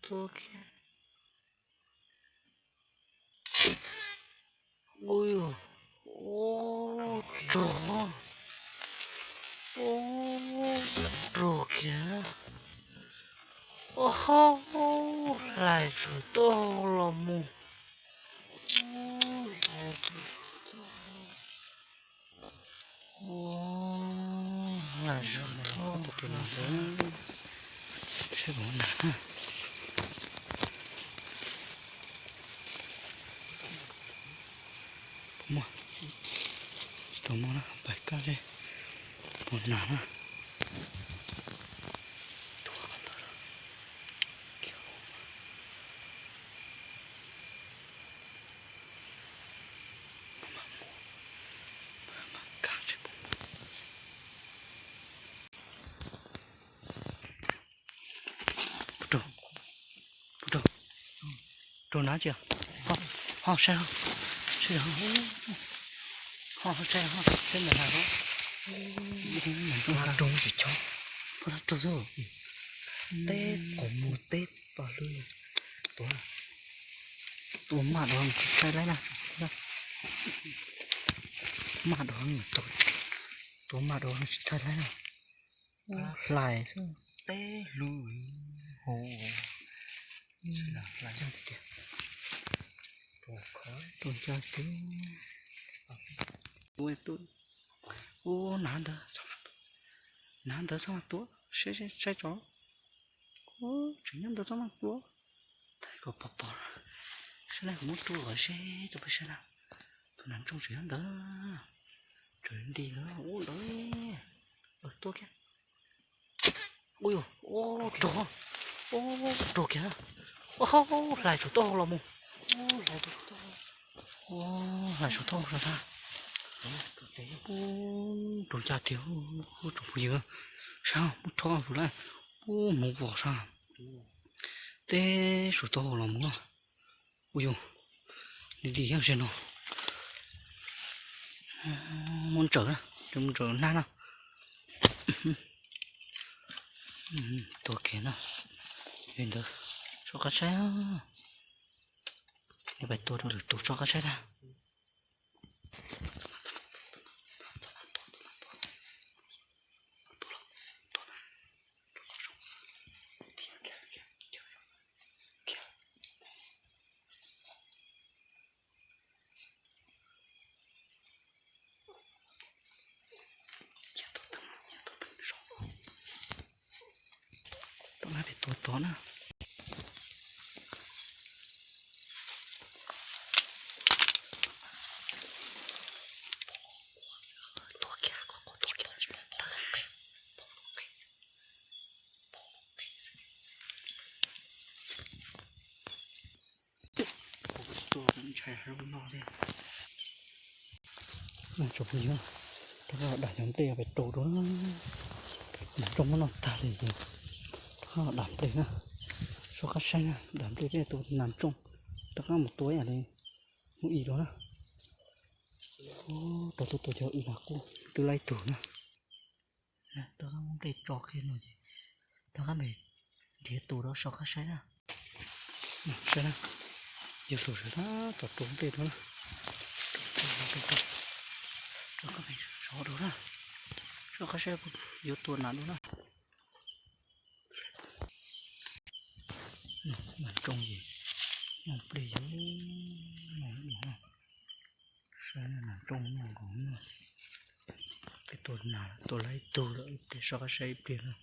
tuaj kiag. Ui, ua rog, ua rog kiag. Ua, hlais tsuag tuaj los mus. Hlais tsuag tuaj los mus. Seb puas muaj nas na. Puas muaj? Tsis tau muaj na, pais kaj seb puas nas na. Puas rau, puas rau, rau nav tsi? Ho, ho saib ho, saib ho, ho ho saib ho, saib ntawm nav ho. Rau tsis chob, rau xwb. Teb qos muag teb pom lub tuav, tuav maj dov tsis tshai laib na. Maj dov, tuav maj dov tsis tshai laib na. Hlais xwb. Teb hlub hau. Hlais tiag tiag. Tus coj twb, ua, ua nav ntawd, nav ntawd txhob maj tuav, saib tso. Ua, tseem nyob ntawd txhob maj tuav. Thaij kom pom pom. Saib na, kuv muab rub los seb rau peb saib na. Tus nas ntsooj tseem nyob ntawd. Tseem nti ntawd, ua ntawd. Tuaj kiag. Ua, ua rog, ua rog kiag. Ua, hlais tsuag tuaj los mus. Ua, hlais tsuag tuaj los tag. Ua, rog ncaj tiag, tsoom phooj ywg. Saib, muab rho zus lawm. Ua, hmoov vos sab. Teb tsuag tuaj los mus. Ua yus, li li yog ze no. Muab ntsaws na, mus ntsaws nag na. Tuag kiag na. Yog li ntawd, soj qab saib. Peb tuaj rau lwm tus soj qab saib na. Tom qab pem tua tod na. Ntshai zoo no thiab. Tsoom phooj ywg, rov qab los dam cov nplej pem rau dua na. Nas ntsooj muab noj tag li ces rov qab los dam nplej na. Soj qab saib na, dam nplej thiaj tua nas ntsooj, rov qab mus tua ib yam li hnub i dua na. Rau tuaj tua cov wb nas qub twb laib tug na. Rov qab muab nplej tso kiag no ces rov qab mus nrhiav tus rau soj qab saib na. Saib na, yog hluas sawv tab tom rau nplej rau na. Rau, rau, rau, rau, rau, rov qab mus soj rau na. Soj qab saib yuav tua nas dua na. Nas ntsooj ces noj nplej yau, saib nas ntsooj noj nkaus na. Peb tua nas tua laib tug lawm, ib pliag soj qab saib ib pliag na.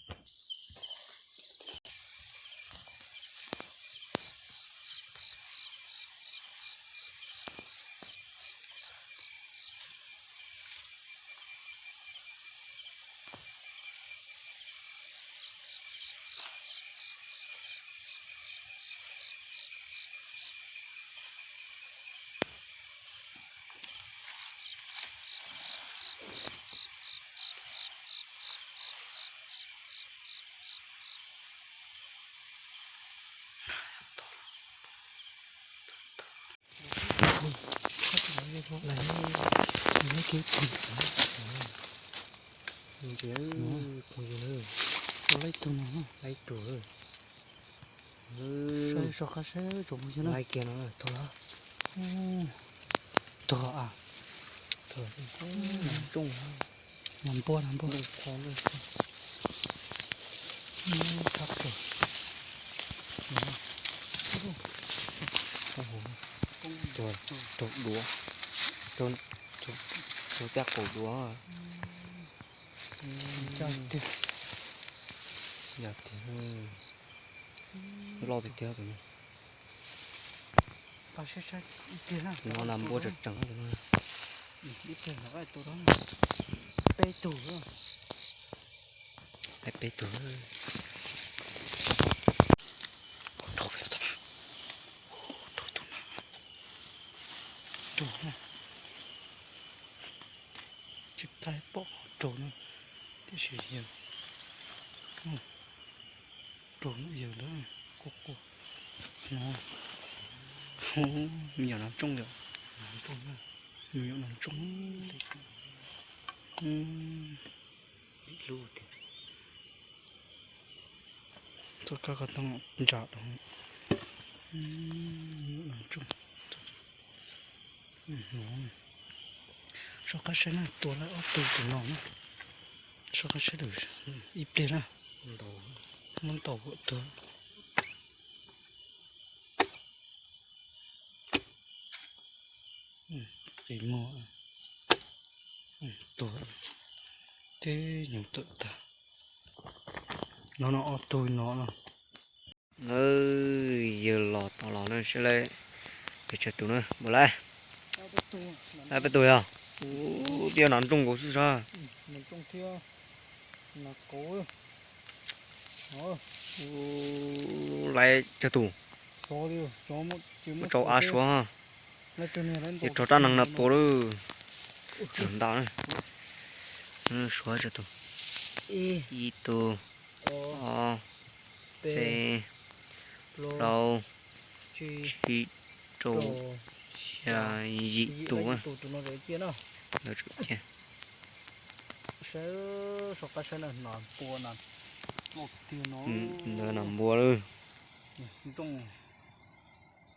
Ntsia, phooj ywg, tau laib tug no, laib tug. Saib, soj qab saib tsoom phooj ywg na. Kiag no, tuag, tuag a, tuag, npua, npua, thab kawg. Tuag, raug duav, raug caj qaum duav. Yog tiag, loj tiag tiag tus no. No na npua tseem tseem no. Peb tug, peb tug. Raug peb tug na. Raug na. Tsis tau pom raug na, tiam sis yog raug na, yog lawm, quaj quaj no. Me nyuam nas tsooj yom, me nyuam nas tsooj. Txoj kab ko tooj ntsa rau. Me nyuam nas tsooj. Soj qab saib na, tua lawm ob tug tus no na. Soj qab saib lawm ib pliag na. Muab ntaus huam tuag. Qis muag, tuag, tib nyuag tawm tag. No no ob tug no no. Yawg los tau los na, saib lawm pes tsawg tus na, npaum lawm. Lawm peb tug yog. Ub, twb yog nas ntsooj nkaus xwb sas. Lawm tsawg tus? Muab rau av suav, ces rau rab nees no tua lawm. Tsawg ntau na. Suav tsawg tus? Ib tug, ob, peb, plaub, tsib, rau, xya, yim tus. Ntawd nas npua lawm.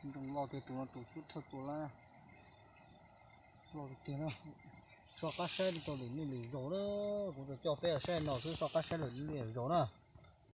Ntsooj loj tiag tus no, tus xub thawj tua lawm. Loj tiag na. Soj qab saib rau lwm hnub lwm zaus na. Kuv tsuas coj peb saib no xwb, soj qab saib lwm hnub lwm zaus na.